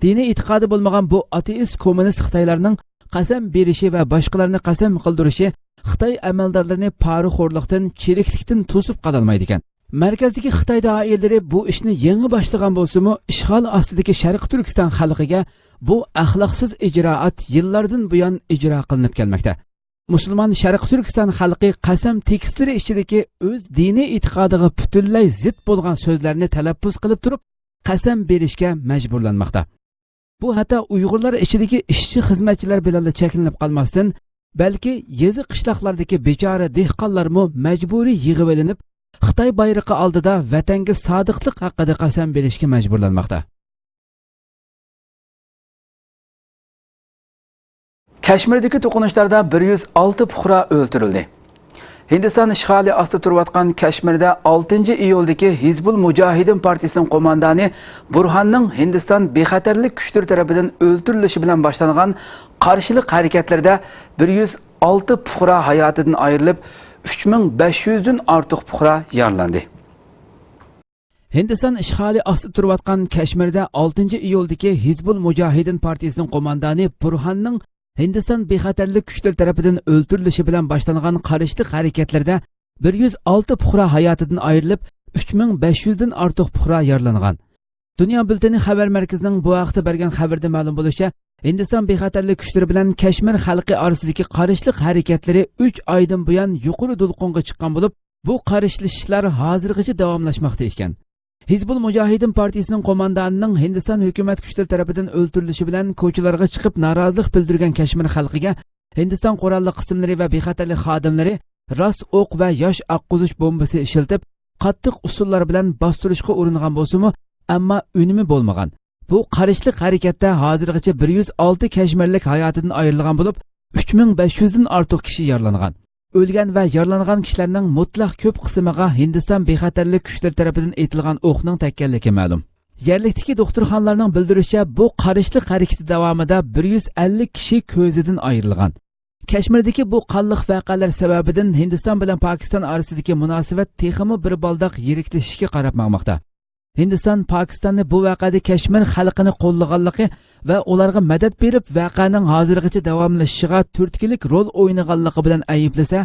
دىنىي ئېتىقادى بولمىغان بۇ ئاتېئىست كوممۇنىست خىتايلارنىڭ قەسەم بېرىشى ۋە باشقىلارنى قەسەم قىلدۇرۇشى خىتاي ئەمەلدارلىرىنى پارىخورلۇقتىن، چىرىكلىكتىن توسۇپ قالالمايدىكەن. مەركەزدىكى خىتاي دائىرىلىرى بۇ ئىشنى يېڭى باشلىغان بولسىمۇ، ئىشغال ئاستىدىكى شەرقىي تۈركىستان خەلقىگە بۇ ئەخلاقسىز ئىجرائات يىللاردىن بۇيان ئىجرا قىلىنىپ كەلمەكتە. مۇسۇلمان شەرقىي تۈركىستان خەلقى قەسەم تېكىستلىرى ئىچىدىكى ئۆز دىنىي ئېتىقادىغا پۈتۈنلەي زىت بولغان سۆزلەرنى تەلەپپۇز قىلىپ تۇرۇپ، قەسەم بېرىشكە مەجبۇرلانماقتا. بۇ ھەتتا ئۇيغۇرلار ئىچىدىكى ئىشچى-خىزمەتچىلەر بىلەنلا چەكلىنىپ قالماستىن، بەلكى يېزا-قىشلاقلاردىكى بىچارە دېھقانلارمۇ مەجبۇرىي يىغىۋېلىنىپ، خىتاي بايرىقى ئالدىدا ۋەتەنگە سادىقلىق ھەققىدە قەسەم بېرىشكە مەجبۇرلانماقتا. كەشمىردىكى توقۇنۇشلاردا بىر يۈز ئالتە پۇقرا ئۆلتۈرۈلدى. ھىندىستان ئىشغالى ئاستىدا تۇرۇۋاتقان كەشمىردە ئالتىنچى ئىيۇلدىكى ھىزبۇل مۇجاھىدىن پارتىيىسىنىڭ قوماندانى بۇرھاننىڭ ھىندىستان بىخەتەرلىك كۈچلىرى تەرىپىدىن ئۆلتۈرۈلۈشى بىلەن باشلانغان قارشىلىق ھەرىكەتلىرىدە بىر يۈز ئالتە پۇقرا ھاياتىدىن ئايرىلىپ، ئۈچ مىڭ بەش يۈزدىن ئارتۇق پۇقرا يارىلاندى. ھىندىستان ئىشغالى ئاستىدا تۇرۇۋاتقان كەشمىردە ئالتىنچى ئىيۇلدىكى ھىزبۇل مۇجاھىدىن پارتىيىسىنىڭ قوماندانى بۇرھاننىڭ ھىندىستان بىخەتەرلىك كۈچلىرى تەرىپىدىن ئۆلتۈرۈلۈشى بىلەن باشلانغان قارشىلىق ھەرىكەتلىرىدە بىر يۈز ئالتە پۇقرا ھاياتىدىن ئايرىلىپ، ئۈچ مىڭ بەش يۈزدىن ئارتۇق پۇقرا يارىلانغان. دۇنيا بۈلتېنى خەۋەر مەركىزىنىڭ بۇ ھەقتە بەرگەن خەۋىرىدە مەلۇم بولۇشىچە، ھىندىستان بىخەتەرلىك كۈچلىرى بىلەن كەشمىر خەلقى ئارىسىدىكى قارشىلىق ھەرىكەتلىرى ئۈچ ئايدىن بۇيان يۇقىرى دولقۇنغا چىققان بولۇپ، بۇ قارشىلىشىشلار ھازىرغىچە داۋاملاشماقتا ئىكەن. ھىزبۇل مۇجاھىدىن پارتىيىسىنىڭ قوماندانىنىڭ ھىندىستان ھۆكۈمەت كۈچلىرى تەرىپىدىن ئۆلتۈرۈلۈشى بىلەن كوچىلارغا چىقىپ نارازىلىق بىلدۈرگەن كەشمىر خەلقىگە ھىندىستان قوراللىق قىسىملىرى ۋە بىخەتەرلىك خادىملىرى راس ئوق ۋە ياش ئاققۇزۇش بومبىسى ئىشلىتىپ، قاتتىق ئۇسۇللار بىلەن باستۇرۇشقا ئۇرۇنغان بولسىمۇ، ئەمما ئۈنۈمى بولمىغان. بۇ قارشىلىق ھەرىكەتتە ھازىرغىچە بىر يۈز ئالتە كەشمىرلىك ھاياتىدىن ئايرىلغان بولۇپ، ئۈچ مىڭ بەش يۈزدىن ئارتۇق كىشى يارىلانغان. ئۆلگەن ۋە يارىلانغان كىشىلەرنىڭ مۇتلەق كۆپ قىسمىغا ھىندىستان بىخەتەرلىك كۈچلىرى تەرىپىدىن ئېتىلغان ئوقنىڭ تەگكەنلىكى مەلۇم. يەرلىكتىكى دوختۇرخانىلارنىڭ بىلدۈرۈشىچە، بۇ قارشىلىق ھەرىكىتى داۋامىدا بىر يۈز ئەللىك كىشى كۆزىدىن ئايرىلغان. كەشمىردىكى بۇ قانلىق ۋەقەلەر سەۋەبىدىن ھىندىستان بىلەن پاكىستان ئارىسىدىكى مۇناسىۋەت تېخىمۇ بىر بالداق يىرىكلىشىشكە قاراپ ماڭماقتا. ھىندىستان پاكىستاننى بۇ ۋەقەدە كەشمىر خەلقىنى قوللىغانلىقى ۋە ئۇلارغا مەدەت بېرىپ، ۋەقەنىڭ ھازىرغىچە داۋاملىشىشىغا تۈرتكىلىك رول ئوينىغانلىقى بىلەن ئەيىبلىسە،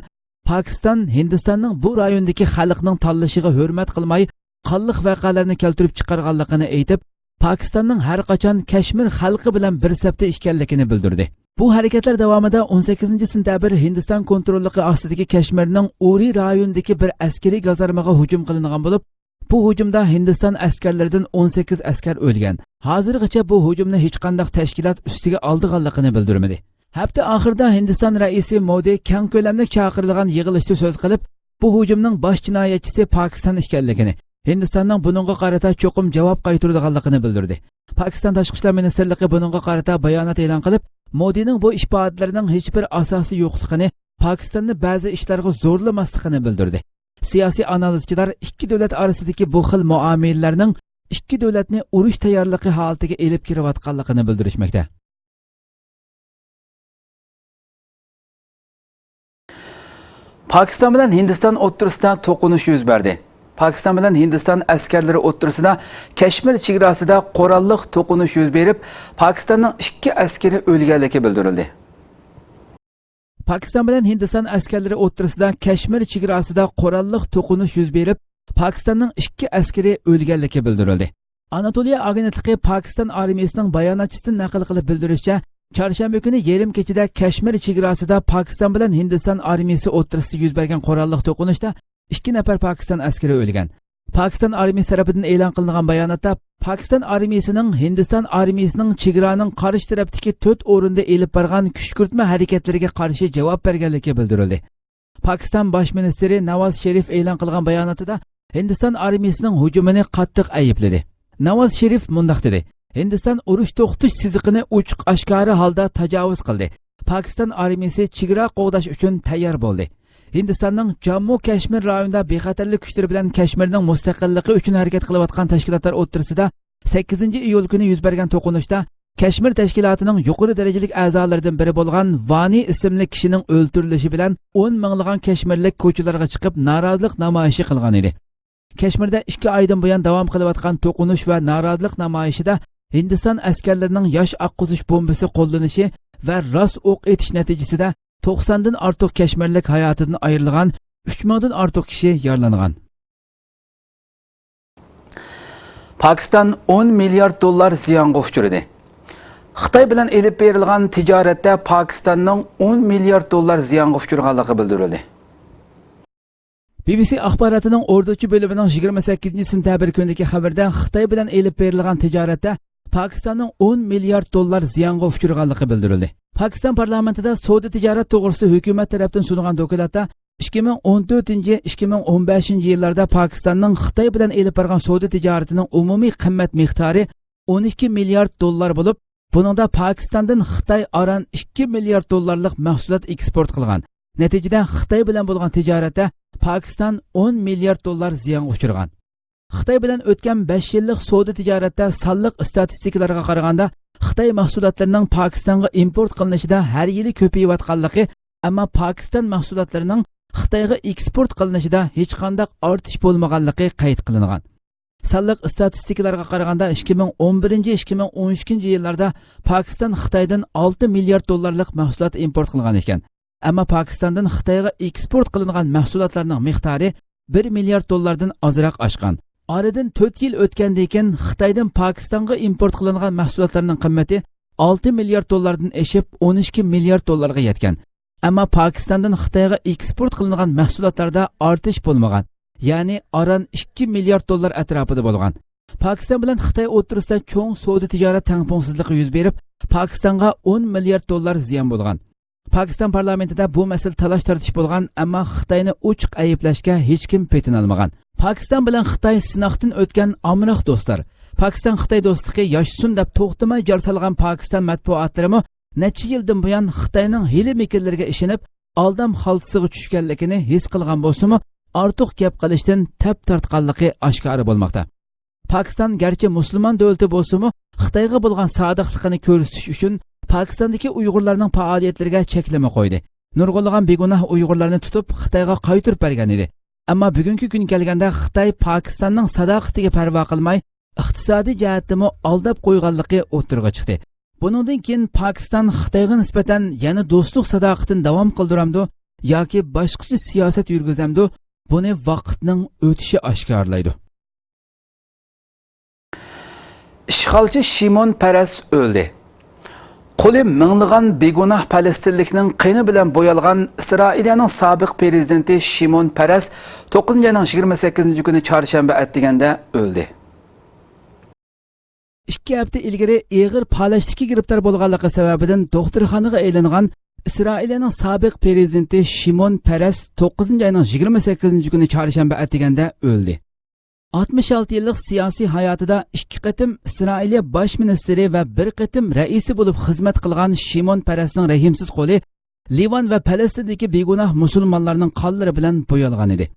پاكىستان ھىندىستاننىڭ بۇ رايوندىكى خەلقنىڭ تاللىشىغا ھۆرمەت قىلماي، قانلىق ۋەقەلەرنى كەلتۈرۈپ چىقارغانلىقىنى ئېيتىپ، پاكىستاننىڭ ھەر قاچان كەشمىر خەلقى بىلەن بىر سەپتە ئىكەنلىكىنى بىلدۈردى. بۇ ھەرىكەتلەر داۋامىدا ئون سەككىزىنچى سېنتەبىر ھىندىستان كونتروللۇقى ئاستىدىكى كەشمىرنىڭ ئۇرى رايونىدىكى بىر ئەسكىرىي گازارمىغا ھۇجۇم قىلىنغان بولۇپ، بۇ ھۇجۇمدا ھىندىستان ئەسكەرلىرىدىن ئون سەككىز ئەسكەر ئۆلگەن. ھازىرغىچە بۇ ھۇجۇمنى ھېچقانداق تەشكىلات ئۈستىگە ئالىدىغانلىقىنى بىلدۈرمىدى. ھەپتە ئاخىرىدا ھىندىستان رەئىسى مودى كەڭ كۆلەملىك چاقىرىلغان يىغىلىشتا سۆز قىلىپ، بۇ ھۇجۇمنىڭ باش جىنايەتچىسى پاكىستان ئىكەنلىكىنى، ھىندىستاننىڭ بۇنىڭغا قارىتا چوقۇم جاۋاب قايتۇرىدىغانلىقىنى بىلدۈردى. پاكىستان تاشقى ئىشلار مىنىستىرلىقى بۇنىڭغا قارىتا بايانات ئېلان قىلىپ، مودىنىڭ بۇ ئىپادىلىرىنىڭ ھېچبىر ئاساسى يوقلۇقىنى، پاكىستاننى بەزى ئىشلارغا زورلىماسلىقىنى بىلدۈردى. سىياسىي ئانالىزچىلار ئىككى دۆلەت ئارىسىدىكى بۇ خىل مۇئامىلىلەرنىڭ ئىككى دۆلەتنى ئۇرۇش تەييارلىقى ھالىتىگە ئېلىپ كىرىۋاتقانلىقىنى بىلدۈرۈشمەكتە. پاكىستان بىلەن ھىندىستان ئوتتۇرىسىدا توقۇنۇش يۈز بەردى. پاكىستان بىلەن ھىندىستان ئەسكەرلىرى ئوتتۇرىسىدا كەشمىر چېگراسىدا قوراللىق توقۇنۇش يۈز بېرىپ، پاكىستاننىڭ ئىككى ئەسكىرى ئۆلگەنلىكى بىلدۈرۈلدى. پاكىستان بىلەن ھىندىستان ئەسكەرلىرى ئوتتۇرىسىدا كەشمىر چېگراسىدا قوراللىق توقۇنۇش يۈز بېرىپ، پاكىستاننىڭ ئىككى ئەسكىرى ئۆلگەنلىكى بىلدۈرۈلدى. ئاناتولىيە ئاگېنتلىقى پاكىستان ئارمىيىسىنىڭ باياناتچىسىدىن نەقىل قىلىپ بىلدۈرۈشىچە، چارشەنبە كۈنى يېرىم كېچىدە كەشمىر چېگراسىدا پاكىستان بىلەن ھىندىستان ئارمىيىسى ئوتتۇرىسىدا يۈز بەرگەن قوراللىق توقۇنۇشتا ئىككى نەپەر پاكىستان ئەسكىرى ئۆلگەن. پاكىستان ئارمىيىسى تەرىپىدىن ئېلان قىلىنغان باياناتتا، پاكىستان ئارمىيىسىنىڭ ھىندىستان ئارمىيىسىنىڭ چېگرانىڭ قارشى تەرەپتىكى تۆت ئورۇندا ئېلىپ بارغان كۈشكۈرتمە ھەرىكەتلىرىگە قارشى جاۋاب بەرگەنلىكى بىلدۈرۈلدى. پاكىستان باش مىنىستىرى ناۋاز شېرىف ئېلان قىلغان باياناتىدا ھىندىستان ئارمىيىسىنىڭ ھۇجۇمىنى قاتتىق ئەيىبلىدى. ناۋاز شېرىف مۇنداق دېدى: «ھىندىستان ئۇرۇش توختىتىش سىزىقىنى ئوچۇق ئاشكارا ھالدا تاجاۋۇز قىلدى. پاكىستان ئارمىيىسى چېگرا قوغداش ئۈچۈن تەييار بولدى.» ھىندىستاننىڭ جاممۇ كەشمىر رايونىدا بىخەتەرلىك كۈچلىرى بىلەن كەشمىرنىڭ مۇستەقىللىقى ئۈچۈن ھەرىكەت قىلىۋاتقان تەشكىلاتلار ئوتتۇرىسىدا سەككىزىنچى ئىيۇل كۈنى يۈز بەرگەن توقۇنۇشتا كەشمىر تەشكىلاتىنىڭ يۇقىرى دەرىجىلىك ئەزالىرىدىن بىرى بولغان ۋانى ئىسىملىك كىشىنىڭ ئۆلتۈرۈلۈشى بىلەن ئون مىڭلىغان كەشمىرلىك كوچىلارغا چىقىپ نارازىلىق نامايىشى قىلغان ئىدى. كەشمىردە ئىككى ئايدىن بۇيان داۋام قىلىۋاتقان توقۇنۇش ۋە نارازىلىق نامايىشىدا ھىندىستان ئەسكەرلىرىنىڭ ياش ئاققۇزۇش بومبىسى قوللىنىشى ۋە راست ئوق ئېتىش نەتىجىسىدە توقساندىن ئارتۇق كەشمىرلىك ھاياتىدىن ئايرىلغان، ئۈچ مىڭدىن ئارتۇق كىشى يارىلانغان. پاكىستان ئون مىليارد دوللار زىيانغا ئۇچرىدى. خىتاي بىلەن ئېلىپ بېرىلغان تىجارەتتە پاكىستاننىڭ ئون مىليارد دوللار زىيانغا ئۇچرىغانلىقى بىلدۈرۈلدى. بى بى سى ئاخباراتىنىڭ ئوردۇچە بۆلۈمىنىڭ يىگىرمە سەككىزىنچى سېنتەبىر كۈنىدىكى خەۋىرىدە خىتاي بىلەن ئېلىپ بېرىلغان تىجارەتتە پاكىستاننىڭ ئون مىليارد دوللار زىيانغا ئۇچرىغانلىقى بىلدۈرۈلدى. پاكىستان پارلامېنتىدا سودا تىجارەت توغرىسىدا ھۆكۈمەت تەرەپتىن سۇنغان دوكلاتتا ئىككى مىڭ ئون تۆتىنچى، ئىككى مىڭ ئون بەشىنچى يىللاردا پاكىستاننىڭ خىتاي بىلەن ئېلىپ بارغان سودا تىجارىتىنىڭ ئومۇمىي قىممەت مىقدارى ئون ئىككى مىليارد دوللار بولۇپ، بۇنىڭدا پاكىستاندىن خىتاي ئاران ئىككى مىليارد دوللارلىق مەھسۇلات ئېكسپورت قىلغان. نەتىجىدە خىتاي بىلەن بولغان تىجارەتتە پاكىستان ئون مىليارد دوللار زىيانغا ئۇچرىغان. خىتاي بىلەن ئۆتكەن بەش يىللىق سودا تىجارەتتە سانلىق ئىستاتىستىكىلارغا قارىغاندا، خىتاي مەھسۇلاتلىرىنىڭ پاكىستانغا ئىمپورت قىلىنىشىدا ھەر يىلى كۆپىيىۋاتقانلىقى، ئەمما پاكىستان مەھسۇلاتلىرىنىڭ خىتايغا ئېكسپورت قىلىنىشىدا ھېچقانداق ئارتىش بولمىغانلىقى قەيت قىلىنغان. سانلىق ئىستاتىستىكىلارغا قارىغاندا، ئىككى مىڭ ئون بىرىنچى، ئىككى مىڭ ئون ئىككىنچى يىللاردا پاكىستان خىتايدىن ئالتە مىليارد دوللارلىق مەھسۇلات ئىمپورت قىلغان ئىكەن. ئەمما پاكىستاندىن خىتايغا ئېكسپورت قىلىنغان مەھسۇلاتلارنىڭ مىقدارى بىر مىليارد دوللاردىن ئازراق ئاشقان. ئارىدىن تۆت يىل ئۆتكەندىن كېيىن خىتايدىن پاكىستانغا ئىمپورت قىلىنغان مەھسۇلاتلارنىڭ قىممىتى ئالتە مىليارد دوللاردىن ئېشىپ، ئون ئىككى مىليارد دوللارغا يەتكەن. ئەمما پاكىستاندىن خىتايغا ئېكسپورت قىلىنغان مەھسۇلاتلاردا ئارتىش بولمىغان، يەنى ئاران ئىككى مىليارد دوللار ئەتراپىدا بولغان. پاكىستان بىلەن خىتاي ئوتتۇرىسىدا چوڭ سودا تىجارەت تەڭپۇڭسىزلىقى يۈز بېرىپ، پاكىستانغا ئون مىليارد دوللار زىيان بولغان. پاكىستان پارلامېنتىدا بۇ مەسىلە تالاش-تارتىش بولغان، ئەمما خىتاينى ئوچۇق ئەيىبلەشكە ھېچكىم پېتىنالمىغان. پاكىستان بىلەن خىتاي سىناقتىن ئۆتكەن ئامراق دوستلار. پاكىستان-خىتاي دوستلۇقى ياشىسۇن دەپ توختىماي جار سالغان پاكىستان مەتبۇئاتلىرىمۇ نەچچە يىلدىن بۇيان خىتاينىڭ ھىيلە-مىكىرلىرىگە ئىشىنىپ، ئالدام خالتىسىغا چۈشكەنلىكىنى ھېس قىلغان بولسىمۇ، ئارتۇق گەپ قىلىشتىن تەپ تارتقانلىقى ئاشكارا بولماقتا. پاكىستان گەرچە مۇسۇلمان دۆلىتى بولسىمۇ، خىتايغا بولغان سادىقلىقىنى كۆرسىتىش ئۈچۈن پاكىستاندىكى ئۇيغۇرلارنىڭ پائالىيەتلىرىگە چەكلىمە قويدى. نۇرغۇنلىغان بىگۇناھ ئۇيغۇرلارنى تۇتۇپ، خىتايغا قايتۇرۇپ بەرگەن ئىدى. ئەمما بۈگۈنكى كۈن كەلگەندە خىتاي پاكىستاننىڭ ساداقىتىگە پەرۋا قىلماي، ئىقتىسادىي جەھەتتىمۇ ئالداپ قويغانلىقى ئوتتۇرىغا چىقتى. بۇنىڭدىن كېيىن پاكىستان خىتايغا نىسبەتەن يەنە دوستلۇق ساداقىتىنى داۋام قىلدۇرامدۇ ياكى باشقىچە سىياسەت يۈرگۈزەمدۇ، بۇنى ۋاقىتنىڭ ئۆتۈشى ئاشكارىلايدۇ. ئىشغالچى شىمون پەرەس ئۆلدى. قولى مىڭلىغان بىگۇناھ پەلەستىنلىكنىڭ قېنى بىلەن بويالغان ئىسرائىلىيەنىڭ سابىق پىرېزىدېنتى شىمون پەرەس توققۇزىنچى ئاينىڭ يىگىرمە سەككىزىنچى كۈنى چارشەنبە ئەتىگەندە ئۆلدى. ئىككى ھەپتە ئىلگىرى ئېغىر پالەچلىككە گىرىپتار بولغانلىقى سەۋەبىدىن دوختۇرخانىغا ئېلىنغان ئىسرائىلىيەنىڭ سابىق پىرېزىدېنتى شىمون پەرەس توققۇزىنچى ئاينىڭ يىگىرمە سەككىزىنچى كۈنى چارشەنبە ئەتىگەندە ئۆلدى. ئاتمىش ئالتە يىللىق سىياسىي ھاياتىدا ئىككى قېتىم ئىسرائىلىيە باش مىنىستىرى ۋە بىر قېتىم رەئىسى بولۇپ خىزمەت قىلغان شىمون پەرەسنىڭ رەھىمسىز قولى لىۋان ۋە پەلەستىندىكى بىگۇناھ مۇسۇلمانلارنىڭ قانلىرى بىلەن بويالغان ئىدى.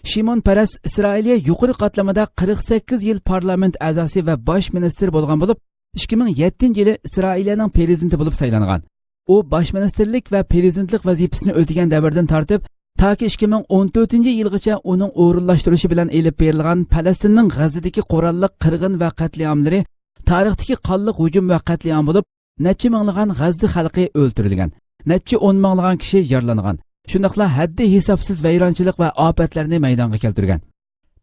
شىمون پەرەس ئىسرائىلىيە يۇقىرى قاتلىمىدا قىرىق سەككىز يىل پارلامېنت ئەزاسى ۋە باش مىنىستىر بولغان بولۇپ، ئىككى مىڭ يەتتىنچى يىلى ئىسرائىلىيەنىڭ پىرېزىدېنتى بولۇپ سايلانغان. ئۇ باش مىنىستىرلىك ۋە پىرېزىدېنتلىق ۋەزىپىسىنى ئۆتىگەن دەۋردىن تارتىپ، تاكى ئىككى مىڭ ئون تۆتىنچى يىلغىچە ئۇنىڭ ئورۇنلاشتۇرۇشى بىلەن ئېلىپ بېرىلغان پەلەستىننىڭ غەززىدىكى قوراللىق قىرغىن ۋە قەتلىئاملىرى تارىختىكى قانلىق ھۇجۇم ۋە قەتلىئام بولۇپ، نەچچە مىڭلىغان غەززە خەلقى ئۆلتۈرۈلگەن، نەچچە ئون مىڭلىغان كىشى يارىلانغان، شۇنداقلا ھەددى ھېسابسىز ۋەيرانچىلىق ۋە ئاپەتلەرنى مەيدانغا كەلتۈرگەن.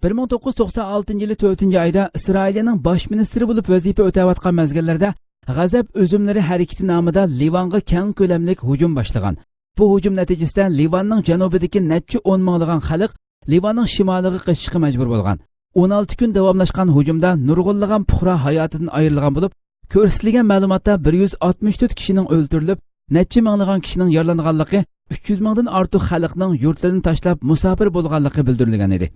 بىر مىڭ توققۇز يۈز توقسان ئالتىنچى يىلى تۆتىنچى ئايدا ئىسرائىلىيەنىڭ باش مىنىستىرى بولۇپ ۋەزىپە ئۆتەۋاتقان مەزگىللىرىدە غەزەپ ئۈزۈملىرى ھەرىكىتى نامىدا لىۋانغا كەڭ كۆلەملىك ھۇجۇم باشلىغان. بۇ ھۇجۇم نەتىجىسىدە لىۋاننىڭ جەنۇبىدىكى نەچچە ئون مىڭلىغان خەلق لىۋاننىڭ شىمالىغا قېچىشقا مەجبۇر بولغان. ئون ئالتە كۈن داۋاملاشقان ھۇجۇمدا نۇرغۇنلىغان پۇقرا ھاياتىدىن ئايرىلغان بولۇپ، كۆرسىتىلگەن مەلۇماتتا بىر يۈز ئاتمىش تۆت كىشىنىڭ ئۆلتۈرۈلۈپ، نەچچە مىڭلىغان كىشىنىڭ يارىلانغانلىقى، ئۈچ يۈز مىڭدىن ئارتۇق خەلقنىڭ يۇرتلىرىنى تاشلاپ مۇساپىر بولغانلىقى بىلدۈرۈلگەن ئىدى.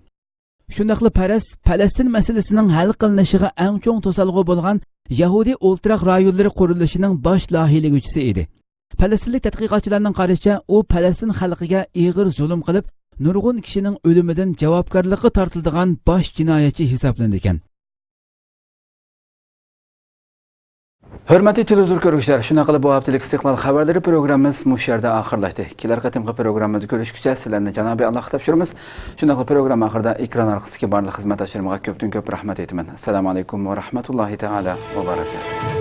شۇنداقلا پەرەس پەلەستىن مەسىلىسىنىڭ ھەل قىلىنىشىغا ئەڭ چوڭ توسالغۇ بولغان يەھۇدىي ئولتۇراق رايونلىرى قۇرۇلۇشىنىڭ باش لايىھىلىگۈچىسى ئىدى. پەلەستىنلىك تەتقىقاتچىلارنىڭ قارىشىچە، ئۇ پەلەستىن خەلقىگە ئېغىر زۇلۇم قىلىپ، نۇرغۇن كىشىنىڭ ئۆلۈمىدىن جاۋابكارلىققا تارتىلىدىغان باش جىنايەتچى ھېسابلىنىدىكەن. ھۆرمەتلىك تېلېۋىزور كۆرگۈچىلەر، شۇنداقلا بۇ ھەپتىلىك ئىستىقلال خەۋەرلىرى پروگراممىمىز مۇشۇ يەردە ئاخىرلاشتى. كېلەر قېتىمقى پروگراممىمىزدا كۆرۈشكىچە سىلەرنى جانابىي ئاللاغا تاپشۇرىمىز. شۇنداقلا پروگرامما ئاخىرىدا ئېكران ئارقىسىدىكى بارلىق خىزمەتداشلىرىمغا كۆپتىن كۆپ رەھمەت ئېيتىمەن. ئەسسالامۇ ئەلەيكۇم ۋە رەھمەتۇللاھى تائالا ۋە بەرەكاتۇھ.